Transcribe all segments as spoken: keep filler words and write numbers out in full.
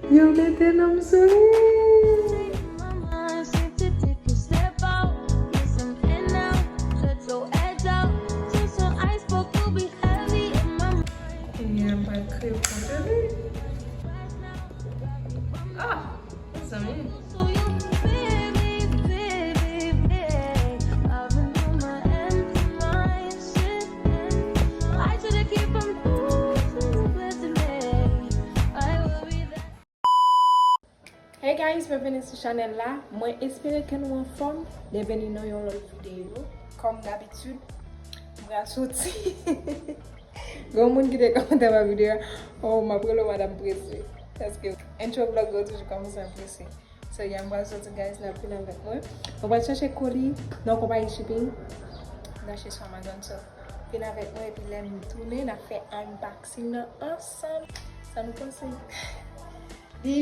Yo mete nonm sou li. Kounye a m pral kreye konteni. Ah, mezanmi. Hey guys, byenveni sou chanèl la. Mwen espere ke nou anfòm. Byenveni nan yon lòt videyo. Kòm dabitid, m pral soti. Gen yon moun ki te kòmante anba videyo a, oh, m ap rele w madanm prese. Paske intro vlog yo toujou kòmanse an prese. So, yeah, m pral soti, guys, n ap vin avèk mwen. Mwen pral chache koli nan konpayi shipping. M achte sou Amazon, so, vin avèk mwen, epi lè m tounen, n ap fè unboxing nan ansanm. Sa nou panse? Li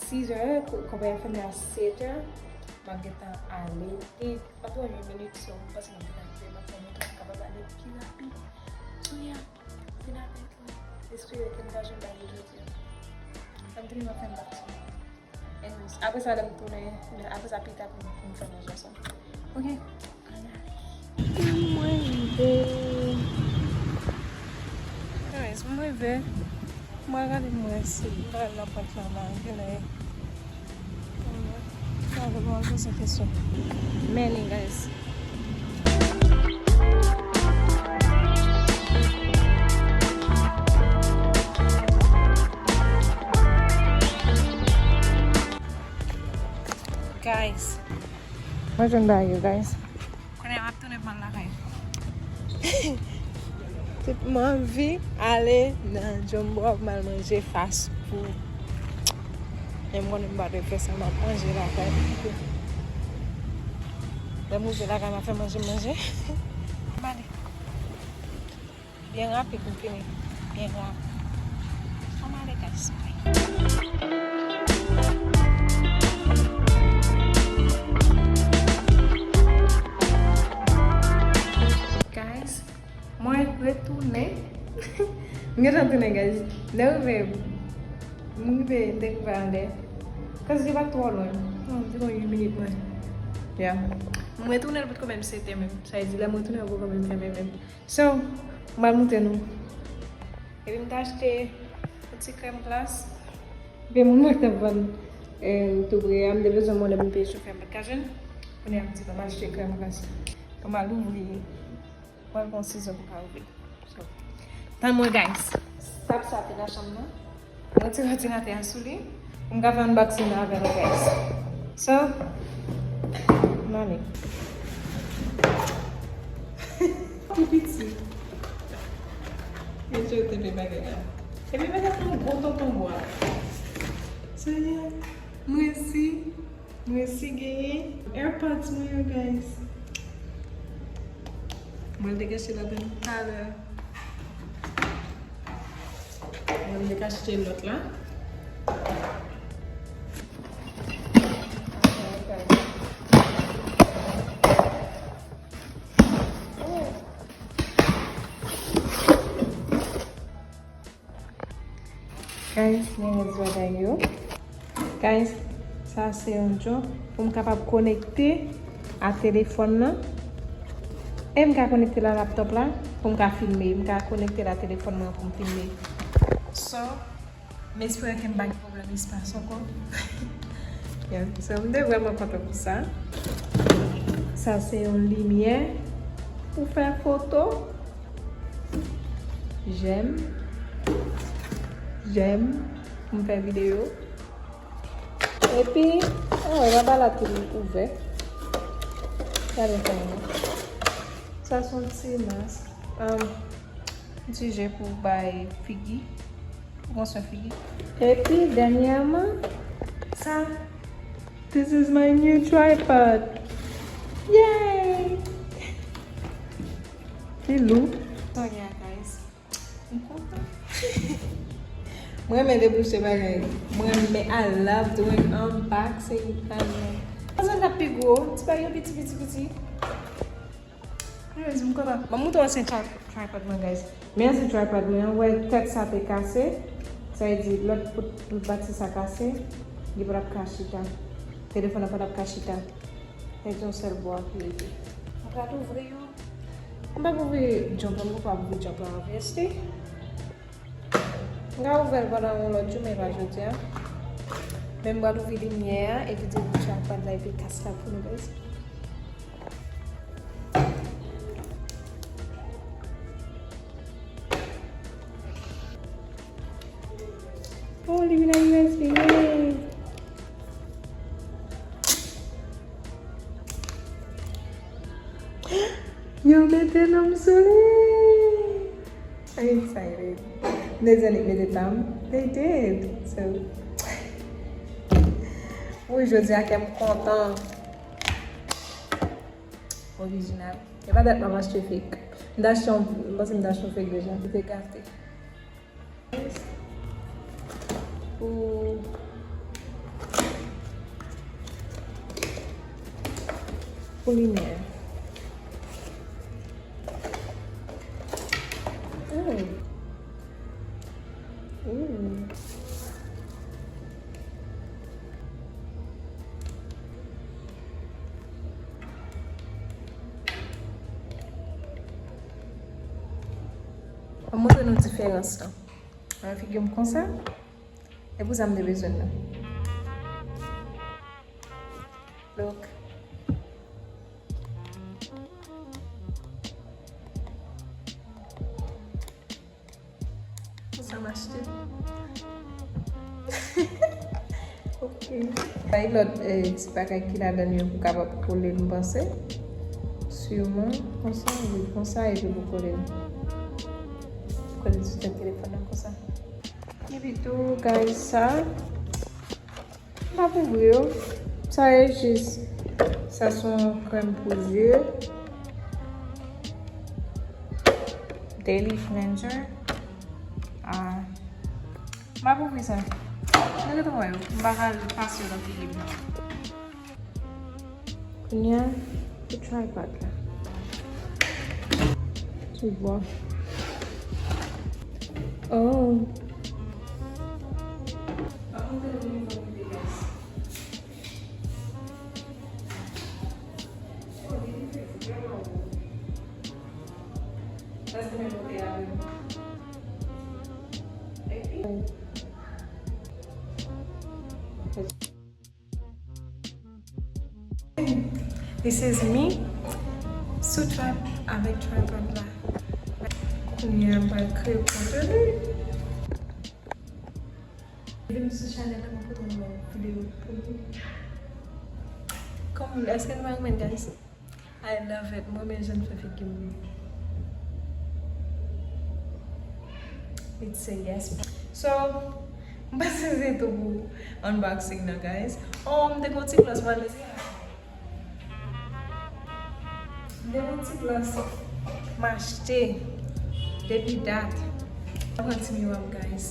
sizè, ko-, konpayi a fèmen a setè. M ap gentan ale. Li, m ap pran uit minit, so, m panse m ap gentan rive. M ap fè montre m kapab ale pi rapid. So, yeah, vin avèk mwen. Espere ke m ta jwenn bagay jodi a. Sa m vini, m ap fè m pati. Anyways, apre sa, lè m tounen, apre sa, pita pou m, pou m fè manje ansanm. Ok? Mwen rive. Guys, mwen rive. Mwen gade mwen si m pral nan pòt la, mwen vini. Mwen poze kesyon. Many, guys. Guys. Mwen jwenn bagay yo, guys. Kounye a m ap tounen pou m al lakay. Tout m anvi ale nan Jumbo Hub m al manje fast food. Men m konnen m pa dwe fè sa, m ap manje lakay. Lè m rive lakay, m ap fè manje, manje. M ale. Byen rapid, m fini. Byen rapid. Ann ale, guys. Guys, mwen retounen. M gentan tounen, guys. Lè m rive, m rive, m te rive anlè. Kaz li pa t twò lwen. Non, li te gen uit minit mwen. Yeah. M retounen, l potko menm sete menm. Sa vle di, lè m retounen, l potko menm fèmen menm. So, m al montre nou. Epi m te achte yon ti krèm glas. Gen moun mwen te vann, eh, tou pre a, m te bezwen mwen lè m peye chofè m pa t ka jwenn. Kounye a m di, ban m achte krèm glas. Ban m al ouvri. Mwen gon sizè pou ka ouvri. So, tann mwen, guys. Tab sa te nan chanm nan. Mwen retire òdinatè a sou li pou m ka fè unboxing nan avè nou, guys. So, m ale. Tou piti. Yo te vle bagay la. Epi bagay sa yon gwo tonton bwa. So, yeah. M resi. M resi genyen AirPods mwen yo, guys. Mwen te kache ladan talè. Mwen te kache lòt la. Guys, men rès bagay yo. Guys, sa se yon djòb pou m kapab konekte a telefòn nan. E m ka konekte la laptòp la pou m ka filme. M ka konekte la telefòn mwen pou m filme. So, m espere ke m pa gen pwoblèm espas ankò. Yeah, so, m te vrèman kontan pou sa. Sa se yon limyè pou fè foto. J'aime. J'aime. M fè videyo. Epi, oh, e pa ba la ki ouvè. Gade sa yo. Sa se yon ti mask. Um, yon ti jè pou bay figi. Pou pran swen figi. Epi, dènyèman, sa. This is my new tripod. Yay! Li lou. Sonya, guys. M kontan. Mwen renmen debouche bagay. Mwen renmen, I love doing unboxing. Pase l ap pi gwo. Ti bagay yo piti, piti, piti. Anyways, m kontan. Ban m montre w ansyen tri-, tripod mwen, guys. Men ansyen tripod mwen an, wè tèt sa te kase. Sa vle di, lòt pou, pou pati sa kase, li pa t ap ka chita. Telefòn nan pa t ap ka chita. Sa vle di, yon sèl bò a ki rete. M pral ouvri yo. M p ap ouvri djòp lan, m poko ap ouvri djòp lan, obviously. M ka ouvè l pandan yon lòt jou, men pa jodi a. Men m pral ouvri limyè a, epi di tripod la, epi kas la pou nou, guys. Oh, li vin ak U S B, yay! Yo mete non m sou li! I'm excited. M te di annik mete pa m. They did. So, wi, jodi a kè m kontan. Orijinal. E pa dat m ap achte fake. M t achte yon, m panse m t achte yon fake deja. M te gate. Pou, pou limyè. Mm. Mm. Mwen montre nou diferans lan. Mwen figi m konsa. E pou sa m te bezwen nan. Look. Pou sa m achte. Ok. Bay lòt, eh, ti bagay ki ladan yo pou kapab kole l, m panse. Siman, konsa, wi, konsa, epi pou kole l. Kole l sou tèt telefòn nan konsa. Epi tou, guys, sa, m pa kouvri yo. Sa e jis, sa se yon krèm pou zye. Daily cleanser. Ah, m pa kouvri sa. Nou gentan wè yo. M pa ka pase yo nan figi m. Kounye a, pou tripod la. Tu vois. Oh. This is me sou trap avèk tripod la. Kounye a m pral kreye konteni. Vin sou chanèl la, mwen pote yon lòt videyo pou nou. Kòm, èske nou pa renmen, guys? I love it. Mwen renmen jan l fè figi m. It's a yes. So, m panse se tou pou unboxing nan, guys. Oh, m te gon ti gloss, mwen lese. M te gon ti gloss m achte depi dat. Mwen pran ti miwa m, guys.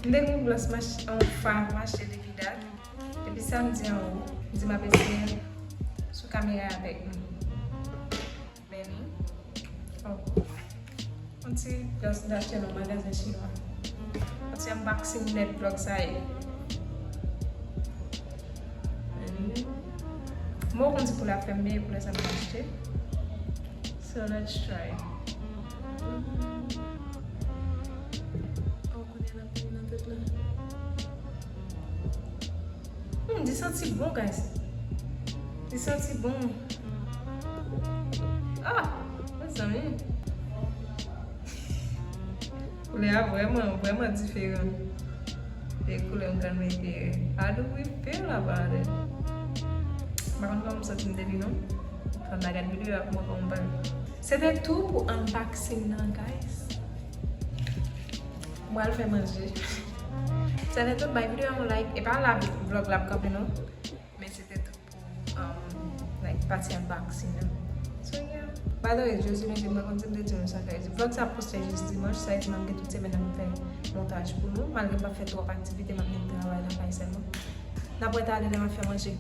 M te gon gloss m ach-, yon fwa m achte depi dat. Depi samdi anwo, m di m ap eseye l sou kamera avèk nou. Men ni. Oh. Yon ti gloss m te achte nan magazen chinwa. Yon ti unboxing nèt vlog sa ye. Men ni. Mwen konn ti pou l ap fè m, men pou lè sa m achte. So let's try. Oh, kounye a l ap vini nan tèt la. Hmm, li santi bon, guys. Li santi bon. Ah, mezanmi. Koulè a vrèman, vrèman diferan. E koulè m konn mete a. How do we feel about it? M pa konn kòman m santi m depi non. Fò m ta gad videyo a pou m wè kòman m pral. Se te tou pou unboxing nan, guys. Mwen al fè manje. Sa te tout, bay videyo a yon like. E pa la vlog la ap kanpe non. Men se te tou pou, um, like, pati unboxing nan. So yeah. By the way, jodi lundi, mwen konn di m te di nou sa, guys. Vlog sa ap poste jis dimanch, sa vle di m ap gen tout semèn nan pou m fè montaj pou nou. Malgre m p ap fè twòp aktivite, m ap menm travay lakay sèlman. N ap wè talè lè m ap fè manje.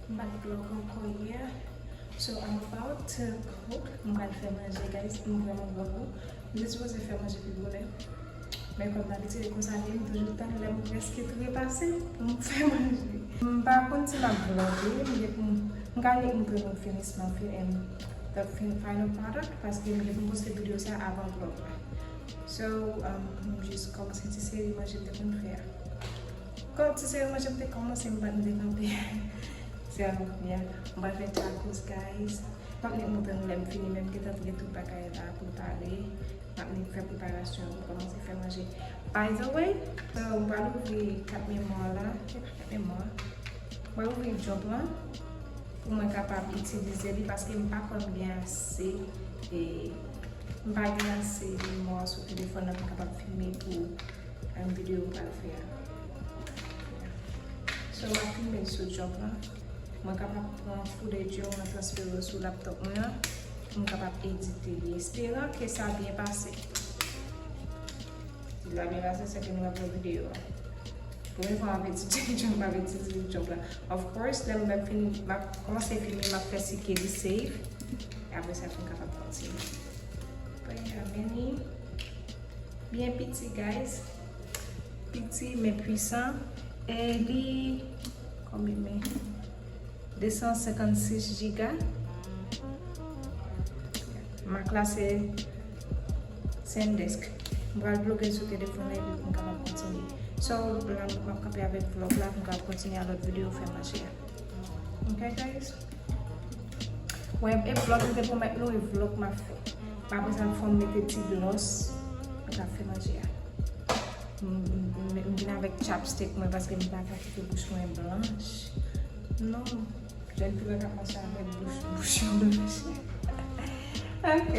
M pa t vlog ankò yè. So I'm about to cook. M pral fè manje, guys. M vrèman grangou. M te sipoze fè manje pi bonè. Men kòm dabitid, e konsa m toujou tann lè m prèske trepase pou m fè manje. M pa konn si m ap vloge, m gen pou m, m ka nik moutre nou finisman, fin, and the fin, final product, paske m gen pou m poste videyo sa avan vlog la. So, um, m jis kòmanse ti seri manje m te konn fè a. Kòm ti seri manje m te kòmanse, m pa t, m te kanpe. Se avan kounya. M pral fè tacos, guys. M ap nik moutre nou lè m fini, men m gentan gen tout bagay la prepare. M ap nik fè preparasyon pou kòmanse fè manje. By the way, so, m pral ouvri kat memwa la. Se pa kat memwa. M pral ouvri job lan pou mwen kapab itilize li paske m pa kwè m gen ase, e, m pa gen ase memwa sou telefòn nan pou m kapab filme pou, um, videyo m pral fè a. So, m ap filme l sou job lan. Mwen kapab pran footage yo, mwen transfere l sou laptop mwen an, pou m kapab edite li. Esperan ke sa byen pase. Si la byen pase, se ke nou ap wè videyo a. Premye fwa m ap edite videyo, m ap edite videyo la. Of course, lè m ap fini, m ap kòmanse filme, m ap fè si ke li save. E apre sa, pou m kapab kontinye. But yeah, men li byen piti, guys. Piti, men pwisan. E li, konbyen men? De san senkannsis giga. Mak la se SanDisk. M pral bloke sou telefòn nan epi pou m kapab kontinye. So, la, m ap kanpe avèk vlog la pou m kapab kontinye a lòt videyo fè manje a. Ok, guys? Wè, e vlog m te pwomèt nou, e vlog m ap fè. Apre sa, fò m mete ti glòs, m ap fè manje a. M, m, m, m vin avèk chopstick mwen paske m pa ka kite bouch mwen blanch. Non. Jèn fi pa ka mache avèk bouch, bouch yo blanch. Ok.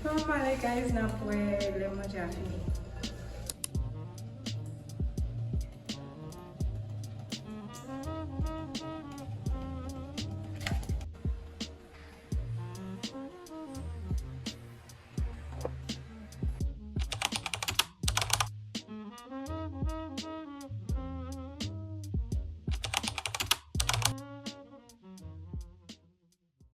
Bon, m ale, guys, n ap wè lè manje a fini.